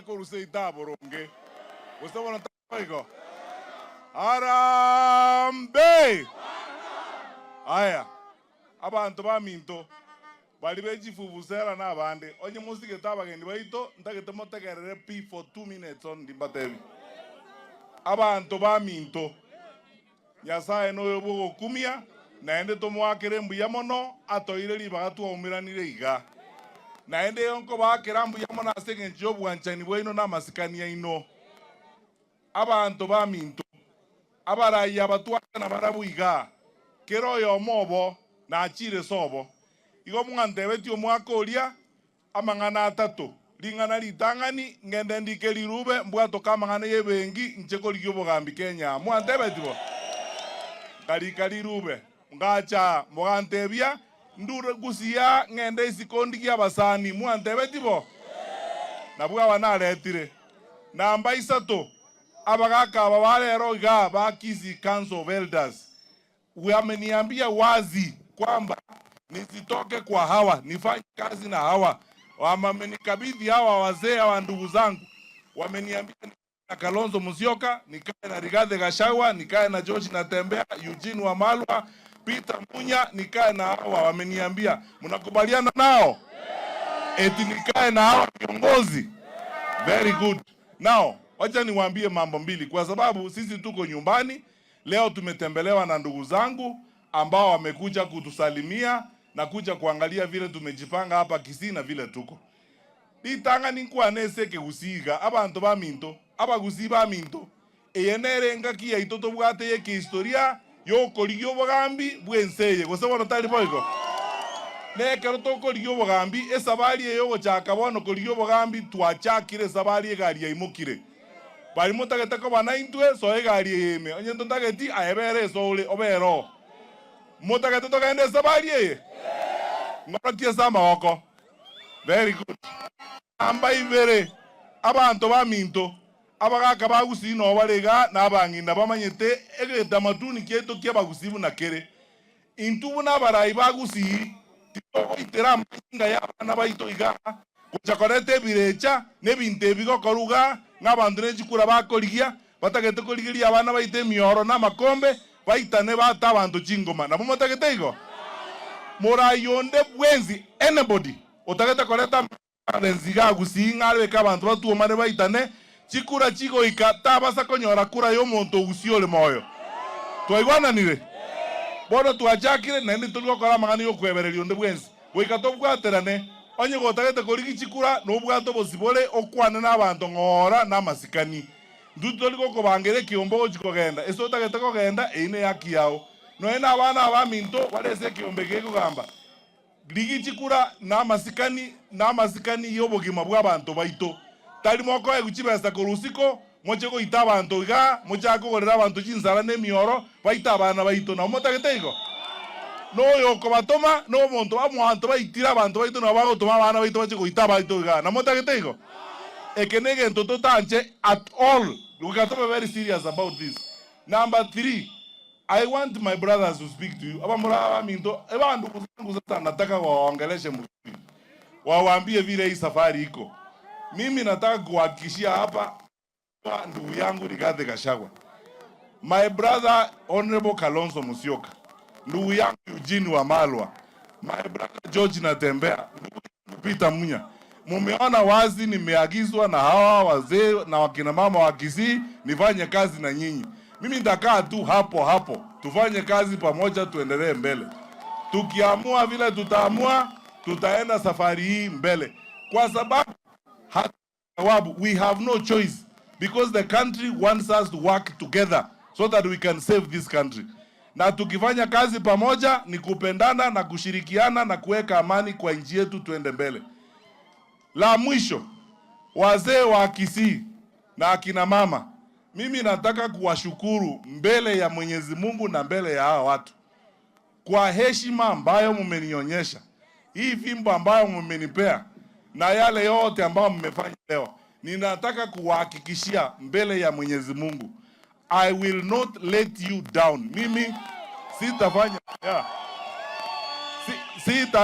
korwa seito aboronge. Gose bono tari igo? Harambee! Aya, abanto baminto, baria be chifuvuzela na abande, onye mosigete abageni baito, ntagete motegerere pi for 2 minutes only mbatebi. Abanto baminto, Nyasaye noyo bwogokumia, naende tomoakere mbuya mono atoire ribaga twaumeranire iga. Naende nkobakera mbuya mono ase eng'encho ya obwanchani bwaino na amasikani aino. Abanto baminto, abarai abatwate na barabwo iga, kera oyomo obo nachire sobo. Igo mwantebetie omwaka oria amang'ana atato. Ring'ana ritang'ani ngende ndike rirube mbwatoka amang'ana ya ebenki nche korigia obogambi Kenya. Mwantebeti bo? Nkarika rirube ngacha mogantebia ndure gusia ng'ende isiko ndigie abasani. Mwantebeti bo? Nabwo aba naretire. Namba isato, abagaka aba barero iga ba Kisii Council of Elders wameniambia wazi kwamba nisitoke kwa hawa, nifanye kazi na hawa. Wamenikabidhi hawa wazee, hawa ndugu zangu, wameniambia nikae na Kalonzo Musyoka, nikae na Rigathi Gachagua, nikae na George Natembeya, Eugene Wamalwa, Peter Munya, nikae na hawa. Wameniambia, mnakubaliana nao? Eti nikae na hawa viongozi? Very good. Now, wacha niwaambie mambo mbili, kwa sababu sisi tuko nyumbani leo. Tumetembelewa na ndugu zangu ambao wamekuja kutusalimia na kuja kuangalia vile tumejipanga hapa Kisii na vile tuko ritang'ani nkwane ekegusii abanto baminto abagusii baminto eye nere engaki yaito tobwate ya ekihistoria yokorigia obogambi bwa ense eye gose bono tari boigo nekero tokorigia obogambi esabari eye ogochaka bono korigia obogambi twachakire esabari egari yaimokire bari motagete koba naintwe soa egari eye ime onye totageti aye bere esore obere oo motagete togende esabari eye ng'orokie ase amagoko. Very good. Namba ibere, abanto baminto abagaka bagusii no barega na abang'ina bamanyete egetamaduni kiaito kia abagusii buna kere intu buna abarai bagusii titogoitera amainga ya abana baito iga gocha koreta ebirecha na ebinto ebi gokoruga ng'a abanto nechikura bakorigia batagete korigeria abana baito emioro na amakombe baitane bata abanto chingoma nabo motagete igo morai onde bwensi, anybody otagete koreta violence iga agusii ng'areke abanto batuomane baitane chikura chigoika tabasa konyora kura ya omonto ogusii ore moyo. Twaigwananire bono twachakire naende tori gokora amang'ana ya okwebereria onde bwensi goika tobwaterane onye gotagete korigi chikura nobwate obosibore okwane na abanto ng'ora na amasikani ntu tori gokobangera ekiombe ogochi kogenda ase otagete kogenda eyio ne haki yao noe na abana abaminto bare ase ekiombe gekogamba rigi chikura na amasikani ya obogima bwa abanto baito tari mokoegwa chibesa korwa usiko moche goita abanto iga mochake kogorera abanto chinsara na emioro baita abana baito nabo motagete igo noyo okobatoma na omonto omonto baitire abanto baito nabo bagotoma abana baito bache goita abaito iga na motagete igo eke na egento totanche at all. We got to be very serious about this. Number three, I want my brothers to speak to you. Abamura abaminto eba ndugu zangu, sasa nataka waongeleshe mzuri, wawaambie vile hii safari iko. Mimi nataka kuhakikishia hapa ndugu yangu Rigathi Gachagua, my brother Honorable Kalonzo Musyoka, ndugu yangu Eugene Wamalwa, my brother George Natembeya, ndugu yangu Peter Munya. Mumeona wazi nimeagizwa na hawa wazee na wakina mama wa Kisii nifanye kazi na nyinyi. Mimi nitakaa tu hapo hapo, tufanye kazi pamoja, tuendelee mbele. Tukiamua vile tutaamua, tutaenda safari hii mbele, kwa sababu sababu we have no choice because the country wants us to work together so that we can save this country. Na tukifanya kazi pamoja ni kupendana na kushirikiana na kuweka amani kwa nchi yetu, tuende mbele. La mwisho, wazee wa Kisii na akina mama, mimi nataka kuwashukuru mbele ya Mwenyezi Mungu na mbele ya hawa watu kwa heshima ambayo mmenionyesha, hii fimbo ambayo mmenipea na yale yote ambayo mmefanya leo. Ninataka kuwahakikishia mbele ya Mwenyezi Mungu, I will not let you down. Mimi sitafanya, yeah. Sitaenda